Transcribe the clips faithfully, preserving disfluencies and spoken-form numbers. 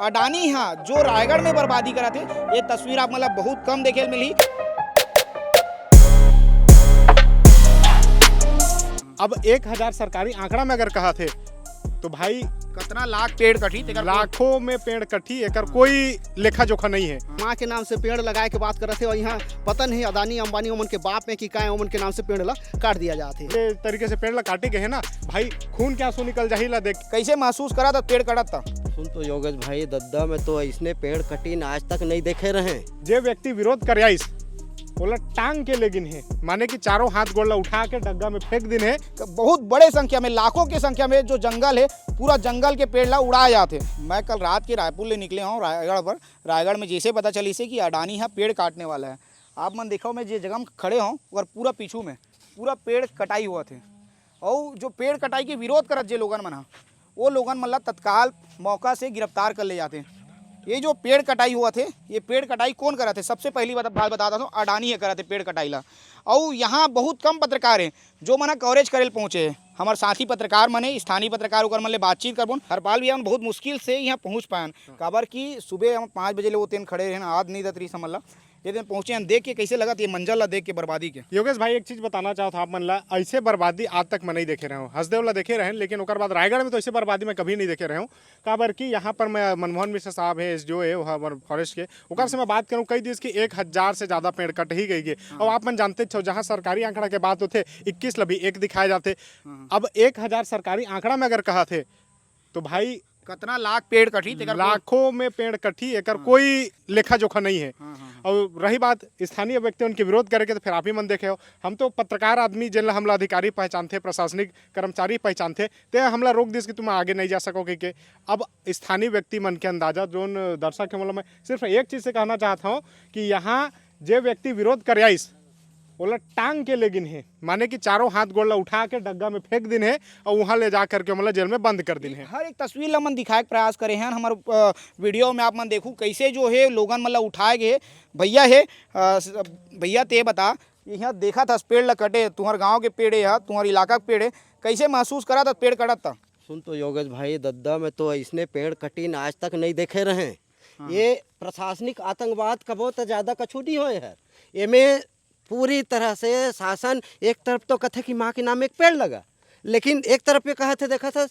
अडानी हा जो रायगढ़ में बर्बादी करत हे, ये तस्वीर आप मन ला बहुत कम देखे ल मिलही। अब एक हजार सरकारी आंकड़ा में अगर कहा थे तो भाई कतना लाख पेड़ कटही तेकर लाखों में पेड़ कटही, एकर कोई लेखा जोखा नहीं है। माँ के नाम से पेड़ लगाए के बात करत हे और यहाँ पता नहीं अदानी अंबानी ओमन के बाप में कि काय ओमन के नाम से पेड़ ला काट दिया जात हे। ये तरीके से पेड़ ला काटे गए है ना भाई, खून के आंसू निकल जाही ला देख। कैसे महसूस करा था पेड़ कटत था? सुन तो योगेश भाई, दद्दा में तो इसने पेड़ कटीन आज तक नहीं देखे रहे। जे व्यक्ति विरोध कर आइस ओला टांग के ले गिन हे, माने कि चारों हाथ गोड़ ला उठा के डग्गा में फेंक दिन हे। बहुत बड़े संख्या में, लाखों की संख्या में जो जंगल है, पूरा जंगल के पेड़ ला उड़ाए जाते। मैं कल रात के रायपुर ले निकले हूँ रायगढ़ पर। रायगढ़ में जैसे पता चली से कि अडानी हा पेड़ काटने वाला है। आप मन देखो, मैं जे जगह में खड़े हूँ ओकर पूरा पीछू में पूरा पेड़ कटाई हुआ थे। और जो पेड़ कटाई के विरोध करत जे लोगन मन हा, वो लोगन मन ला तत्काल मौका से गिरफ्तार कर ले जाते। ये जो पेड़ कटाई हुआ थे, ये पेड़ कटाई कौन करा थे? सबसे पहली बात, बात बता देता हूँ, अडानी है करा थे पेड़ कटाई ला। और यहाँ बहुत कम पत्रकार हैं जो मन कवरेज करे पहुँचे हैं। हमारे साथी पत्रकार मन है, स्थानीय पत्रकार ओकर मन ले बातचीत करबोन। हरपाल भैया मन बहुत मुश्किल से यहाँ पहुँच पायन, काबर कि सुबह हम पाँच बजे ले वो तेन खड़े रहे, आज नहीं दत रही समझ ला। ये दिन पहुँचे हैं, देख के कैसे लगत ये मंजर ला देख के बर्बादी के। योगेश भाई, एक चीज बताना चाहत हूँ आप मन ला, ऐसे बर्बादी आज तक मैं नहीं देखे रहे हूँ। हसदेव ला देखे रहे हैं, लेकिन ओकर बाद रायगढ़ में तो ऐसे बर्बादी मैं कभी नहीं देखे रहे हूँ। काबर कि यहाँ पर मैं मनमोहन मिश्र साहब है, एसडीओ है वहाँ पर फॉरेस्ट के, ओकर से मैं बात करूँ, कई दिस कि एक हजार से ज्यादा पेड़ कट ही गई है। और आप मन जानते छो, जहाँ सरकारी आंकड़ा के बात होते इक्कीस ला भी एक दिखाए जाते। अब एक हजार सरकारी आंकड़ा में अगर कहा थे तो भाई कतना लाख पेड़ कटही तेकर कोई लाखों में पेड़ कटही, एकर हाँ। कोई लेखा जोखा नहीं है। हाँ, हाँ, हाँ। और रही बात स्थानीय व्यक्ति उनके विरोध करे के, तो फिर आप ही मन देखे हो, हम तो पत्रकार आदमी, जेन ला हमला अधिकारी पहचानथे, प्रशासनिक कर्मचारी पहचानथे, ते हमला रोक दिस कि तुम आगे नहीं जा सको कहिके। अब स्थानीय व्यक्ति मन के अंदाजा, जोन दर्शक है, मतलब, मैं सिर्फ एक चीज से कहना चाहता हूँ कि यहाँ जे व्यक्ति विरोध कर आइस, ओला टांग के ले गिन हे, माने कि चारों हाथ गोड़ ला उठा के डग्गा में फेंक दिन हे और वहां ले जा करके ओमन ला जेल में बंद कर दिन हे। हर एक तस्वीर ला मन दिखाए के प्रयास करे हैं हमारे वीडियो में। आप मन देखू कैसे जो है लोगन मन ला उठाए गए हे। भैया है, अ, स- भैया ते बता, यहाँ देखा था पेड़ ला कटे, तुम्हारे गांव के पेड़ है, तुम्हारे इलाका के पेड़ है, कैसे महसूस करा था पेड़ कटत था? सुन तो योगेश भाई, दद्दा में तो इसने पेड़ कटीन आज तक नहीं देखे रहे। हाँ। ये प्रशासनिक आतंकवाद कबो तो ज्यादा कछु नहीं होए है। एमे पूरी तरह से शासन एक तरफ तो कथे कि माँ के नाम एक पेड़ लगा, लेकिन एक तरफ ये कहा थे, देखा था,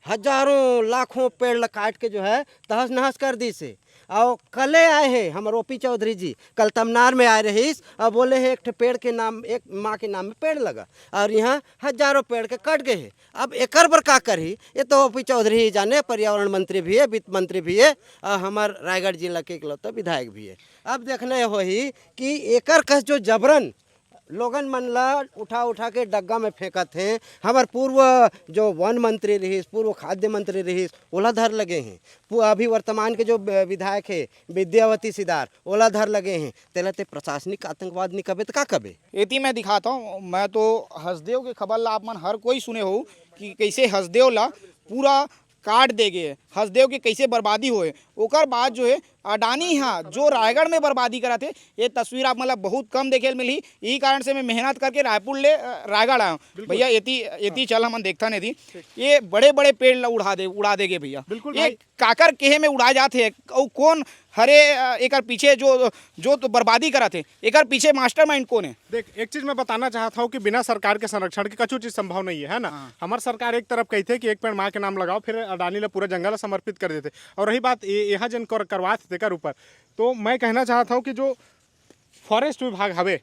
हजारों लाखों पेड़ ल काट के जो है तहस नहस कर दी से। और कले आए हैं हमर ओपी चौधरी जी, कल तमनार में आए रहीस और बोले हैं एक ठे पेड़ के नाम, एक माँ के नाम में पेड़ लगा, और यहाँ हजारों पेड़ के कट गए हैं। अब एकर बर का करही, ये तो ओपी चौधरी ही जाने, पर्यावरण मंत्री भी है, वित्त मंत्री भी है, और हमार रायगढ़ जिला के इकलौता विधायक भी है। अब देखने होही कि एकर कस जो जबरन लोगन मन ला उठा उठा के डग्गा में फेंकत हे। हमर पूर्व जो वन मंत्री रहिस, पूर्व खाद्य मंत्री रहिस, ओला धर लगे हे। पु- अभी वर्तमान के जो ब- विधायक हे विद्यावती सिदार, ओला धर लगे हे। तेला ते प्रशासनिक आतंकवाद नहीं कबे त का कबे? एती मैं दिखाता हूँ, मैं तो हसदेव के खबर ला आप मन हर कोई सुने हो कि कैसे हसदेव ला पूरा काट दे गे, हसदेव के कैसे बर्बादी होए। ओकर बाद जो है अडानी हा जो रायगढ़ में बर्बादी करत हे, ये तस्वीर आप मतलब बहुत कम देखे ल मिलही। यही कारण से मैं मेहनत करके रायपुर ले अ, रायगढ़ आया हूँ। बिल्कुल। भैया एती एती चल हमन देखथन एती, ये बड़े बड़े पेड़ ला उड़ा दे उड़ा देगे भैया। बिल्कुल ये भाई। काकर केहे में उड़ाए जात हे? अउ कौन हरे अ, एकर पीछे जो जो तो बर्बादी करत हे, एकर पीछे मास्टरमाइंड कौन हे? देख, एक चीज मैं बताना चाहत हूँ कि बिना सरकार के संरक्षण के कछु चीज संभव नहीं है, है ना? हाँ। हमार सरकार एक तरफ कही थे कि एक पेड़ माँ के नाम लगाओ, फिर अडानी ला पूरा जंगल ला समर्पित कर देते। और रही बात ये यहाँ जन कर, करवा थे तेकर ऊपर, तो मैं कहना चाहत हूँ कि जो फॉरेस्ट विभाग हवे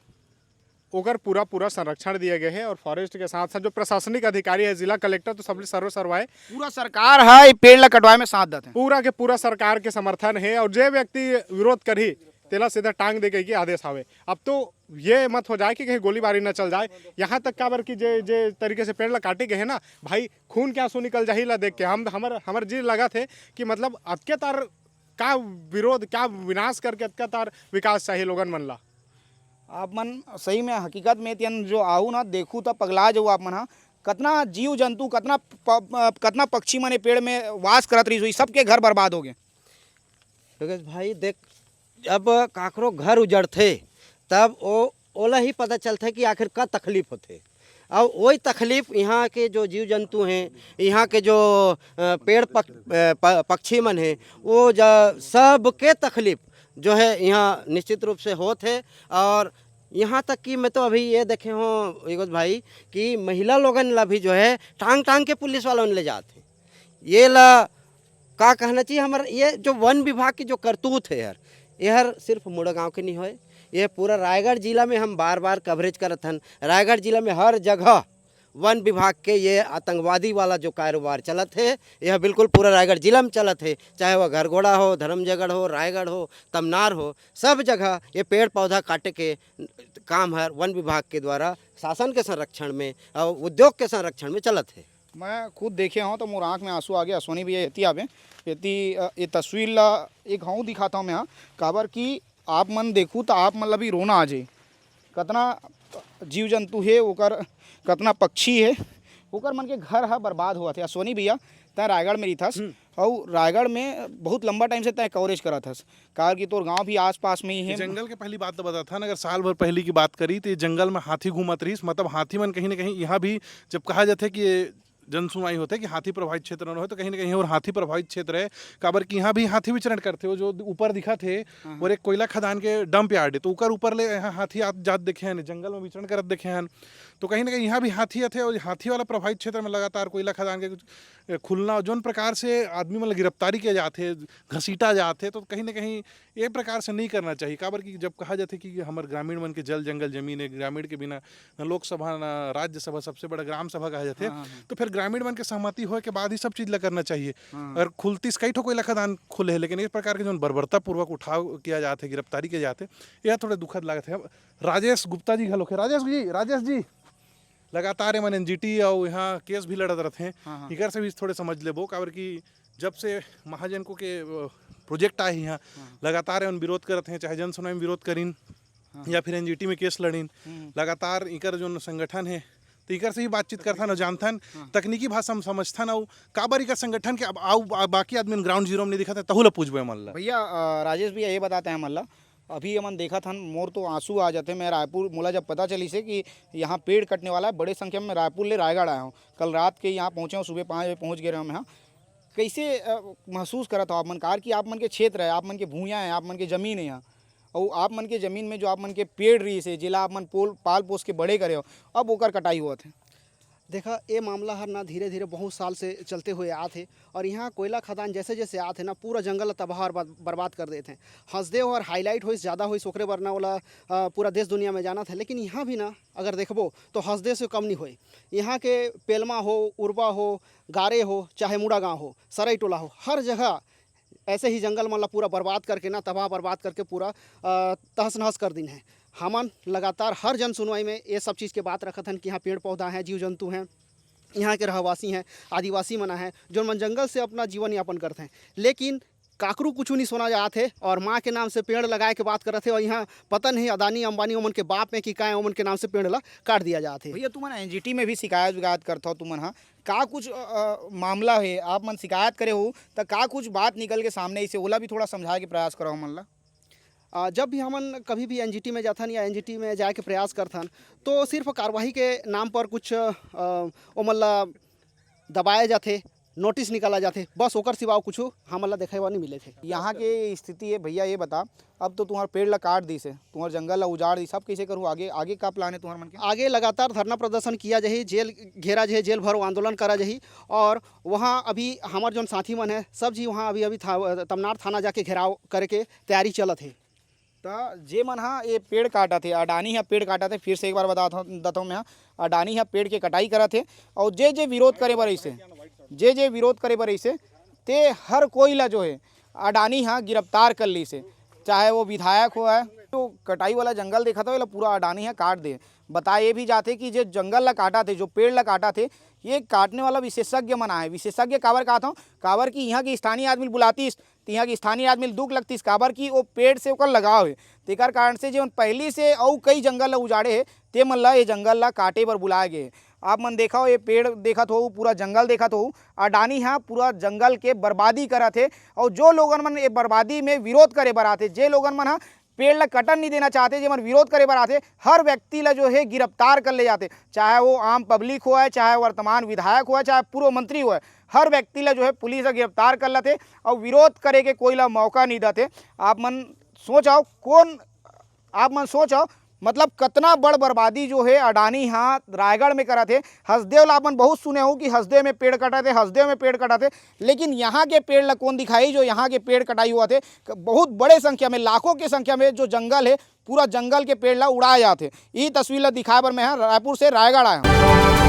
ओकर पूरा पूरा संरक्षण दिए गए है और फॉरेस्ट के साथ साथ जो प्रशासनिक अधिकारी है, जिला कलेक्टर, तो सबले सर्व सर्वा है। पूरा सरकार है ये पेड़ ला कटवाए में साथ देते हैं। पूरा के पूरा सरकार के समर्थन है और जे व्यक्ति विरोध करही तेला सीधा टांग दे के आदेश आवे। अब तो ये मत हो जाए कि कहीं गोलीबारी न चल जाए। यहाँ तक काबर कि जे जे तरीके से पेड़ ला काटे गए है ना भाई, खून के आंसू निकल जाही ला देख के हम हमर हमर जी लगा थे कि मतलब अतके तार का विरोध, का विनाश करके अतका तार विकास चाहिए लोगन मन ला। आप मन सही में हकीकत में तियन जो आहू ना देखू त पगला जाऊ आप मन हा। कतना जीव जंतु, कतना प, कतना पक्षी मन ए पेड़ में वास करत रहिस होही, सबके घर बर्बाद हो गए। योगेश भाई देख, जब काकरो घर उजड़थे तब ओ ओला ही पता चलथे कि आखिर का तकलीफ होथे। और वही तकलीफ यहाँ के जो जीव जंतु हैं, यहाँ के जो अ, पेड़ पक, अ, प, पक्षी मन हैं, वो ज, सबके तकलीफ जो है यहाँ निश्चित रूप से होत है। और यहाँ तक कि मैं तो अभी ये देखे हूँ युगत भाई, कि महिला लोगन ला भी जो है टांग टांग के पुलिस वालों ले जात है। ये ला का कहना चाहिए, हमारे ये जो वन विभाग की जो करतूत है यार, ये हर सिर्फ मुड़गांव के नहीं होए, ये पूरा रायगढ़ जिला में हम बार बार कवरेज करत हन। रायगढ़ जिला में हर जगह वन विभाग के ये आतंकवादी वाला जो कारोबार चलत है, यह बिल्कुल पूरा रायगढ़ जिला में चलत है। चाहे वह घरघोड़ा हो, धर्मजयगढ़ हो, रायगढ़ हो, तमनार हो, सब जगह ये पेड़ पौधा काटे के काम हर वन विभाग के द्वारा शासन के संरक्षण में और उद्योग के संरक्षण में चलत है। मैं खुद देखे हूँ तो मोर आँख में आंसू आ गया। अश्वनी भैया एती आवे, एती अ, ये तस्वीर ला एक हूँ दिखाता हूँ मैं, हाँ। काबर कि आप मन देखू तो आप मन ला भी रोना आ जाए। कतना जीव जंतु है, ओकर कतना पक्षी है, ओकर मन के घर ह बर्बाद होवत है। अश्वनी भैया, तैं रायगढ़ में रहिथस, अउ रायगढ़ में बहुत लंबा टाइम से तैं कवरेज करत हस, काबर कि तोर गांव भी आसपास में ही है। जंगल के पहली बात तो बताथन, अगर साल भर पहली की बात करी तो ये जंगल में हाथी घूमत रहिस। मतलब हाथी मन कहीं ना कहीं यहाँ भी, जब कहा जाथे कि ये जन सुनवाई होथे कि हाथी प्रभावित क्षेत्र में रहे, तो कहीं ना कहीं और हाथी प्रभावित क्षेत्र है, काबर कि यहाँ भी हाथी विचरण करथे। वो जो ऊपर दिखत हे, और एक कोयला खदान के डंप यार्ड है, तो ओकर ऊपर ले यहाँ हाथी आत जात देखे हैं, जंगल में विचरण करत देखे हैं। तो कहीं ना कहीं यहाँ भी हाथी आथे, और हाथी वाला प्रभावित क्षेत्र में लगातार कोयला खदान के कुछ, ए, खुलना, जोन प्रकार से आदमी मन ला गिरफ्तारी किया जाथे, घसीटा जाथे, तो कहीं ना कहीं ये प्रकार से नहीं करना चाहिए। काबर कि जब कहा जाथे कि हमर ग्रामीण मन के जल जंगल जमीन है, ग्रामीण के बिना न लोकसभा न राज्यसभा, सबसे बड़ा ग्राम सभा कहा जाथे, हाँ, हाँ। तो फिर ग्रामीण मन के सहमति होए के बाद ही सब चीज ला करना चाहिए। हाँ। और खुलतीस कई ठो कोयला खदान खुले है, लेकिन इस प्रकार के जो बर्बरता पूर्वक उठाव किया जाते, गिरफ्तारी किया जाते, यह थोड़े दुखद लागत है। राजेश गुप्ता जी घलो के, राजेश जी, राजेश जी, लगातार एमन एनजीटी और यहाँ केस भी लड़त रहते हैं। हाँ, हाँ। इकर से भी थोड़े समझ लेबो, काबर कि जब से महाजनको के प्रोजेक्ट आए हैं यहाँ, लगातार एमन विरोध करत हैं, चाहे जन सुनवाई में विरोध करिन या फिर एनजीटी में केस लड़िन, लगातार इकर जो संगठन है, तो इकर से ही बातचीत करथन और जानथन, तकनीकी भाषा में समझथन। और काबर इकर संगठन के अब आउ बा- बाकी आदमी ग्राउंड जीरो में नहीं दिखत है, तहु ला पूछबो एमन ला। भैया, अ, राजेश भैया, ये बताते हैं हमन ला, अभी हमन देखत हन, मोर तो आंसू आ जाते। मैं रायपुर, मोला जब पता चलिस हे कि यहाँ पेड़ कटने वाला है, बड़े संख्या में रायपुर ले रायगढ़ आया हूँ। कल रात के यहाँ पहुँचे हूँ, सुबह पाँच बजे पहुँच गए रहे हम यहाँ। कैसे अ, महसूस करत हो आप मन, कार कि आप मन के क्षेत्र है, आप मन के भूइयाँ है, आप मन के जमीन है यहाँ, और आप मन के जमीन में जो आप मन के पेड़ रहिस हे, जेला आप मन पोल पाल पोस के बड़े करे हो, अब ओकर कटाई होवत है? देखा, ये मामला हर ना धीरे धीरे बहुत साल से चलते हुए आत हे, और यहाँ कोयला खदान जैसे जैसे आत हे ना, पूरा जंगल ला तबाह और बर्बाद कर देत हे। हसदेव हर हाईलाइट होइस, ज़्यादा होइस, ओकरे बर ना ओला अ, पूरा देश दुनिया में जानत हे। लेकिन यहाँ भी ना अगर देखबो तो हसदेव से कम नहीं होए। यहाँ के पेलमा हो, उरबा हो, गारे हो, चाहे मुड़ागांव हो, सरई टोला हो, हर जगह ऐसे ही जंगल मन ला पूरा बर्बाद करके ना, तबाह बर्बाद करके पूरा अ, तहस नहस कर दिन है। हमन लगातार हर जन सुनवाई में ये सब चीज़ के बात रखत हन कि यहाँ पेड़ पौधा हैं, जीव जंतु हैं, यहाँ के रहवासी हैं, आदिवासी मन हैं, जो मन जंगल से अपना जीवन यापन करते हैं, लेकिन काकरू कुछ नहीं सुना जात है और माँ के नाम से पेड़ लगाए के बात करत है। और यहाँ पता नहीं अदानी अंबानी ओमन के बाप में कि का है, ओमन के नाम से पेड़ ला काट दिया जात है। भैया, तुमन एनजीटी में भी शिकायत विकायत करत हो, तुमन हा का कुछ अ, अ, मामला है, आप मन शिकायत करे हो, त का कुछ बात निकल के सामने, इसे ओला भी थोड़ा समझाए के प्रयास करो हमन ला। आ, जब भी हमन कभी भी एनजीटी में जाथन या एनजीटी में जाए के प्रयास करथन, तो सिर्फ कार्रवाई के नाम पर कुछ अ, ओमन ला दबाया जाथे, नोटिस निकाला जाथे, बस ओकर सिवा कुछ हमन ला देखे बर नहीं मिले थे। यहाँ के स्थिति है भैया, ये बता, अब तो तुम्हार पेड़ ला काट दिस है, तुम्हार जंगल ला उजाड़ दिस, अब कैसे करूँ आगे? आगे का प्लान है तुम्हार मन के? आगे लगातार धरना प्रदर्शन किया जाही, जेल घेरा जाही, जेल भरो आंदोलन करा जाही। और वहाँ अभी हमार जोन साथी मन है, सब जी वहाँ अभी अभी था, तमनार थाना जाके घेराव करे के तैयारी चलत है। त जे मन हा ये पेड़ काटत हे, अडानी हा पेड़ काटत हे, फिर से एक बार बता दथों मैं हा, अडानी हा पेड़ के कटाई करत हे। और जे जे विरोध करे बर अइसे, जे जे विरोध करे बर अइसे, ते हर कोई ला जो है अडानी हा गिरफ्तार कर लीस हे, चाहे वो विधायक हो है, तो कटाई वाला जंगल देखत हो, एला पूरा अडानी हा काट दे। बताए ये भी जाथे कि जे जंगल ला काटत हे, जो पेड़ ला काटत हे, ये काटने वाला विशेषज्ञ मन आए। विशेषज्ञ काबर कहत हूँ, काबर कि यहाँ के स्थानीय आदमी बुलातीस, तो यहाँ के स्थानीय आदमी ल दुख लगतीस, काबर कि वो पेड़ से ओकर लगाव है। तेकर कारण से जेमन पहली से अउ कई जंगल ला उजाड़े हे, ते मन ला ये जंगल ला काटे बर बुलाए गे। आप मन देखा हो, ये पेड़ देखत हो, पूरा जंगल देखत हो, अडानी हा पूरा जंगल के बर्बादी करत हे। और जो लोगन मन ये बर्बादी में विरोध करे बर आथे, जे लोगन मन हा पेड़ ला कटन नहीं देना चाहते, जेमन विरोध करे बर आथे, हर व्यक्ति ला जो है गिरफ्तार कर ले जाथे, चाहे वो आम पब्लिक होय, चाहे वर्तमान विधायक होय, चाहे पूर्व मंत्री होय, हर व्यक्ति ला जो है पुलिस ह गिरफ्तार कर लेथे और विरोध करे के कोई ला मौका नहीं देथे। आप मन सोच आओ, कौन, आप मन सोच आओ, मतलब कतना बड़ बर्बादी जो है अडानी हा रायगढ़ में करत हे। हसदेव ला आप मन बहुत सुने हो कि हसदेव में पेड़ कटत हे, हसदेव में पेड़ कटत हे, लेकिन यहाँ के पेड़ ला कौन दिखाई जो यहाँ के पेड़ कटाई होवत हे? बहुत बड़े संख्या में, लाखों के संख्या में जो जंगल है, पूरा जंगल के पेड़ ला उड़ाए जात हे। ई तस्वीर ला दिखाए बर मैं ह रायपुर से रायगढ़ आए हूँ।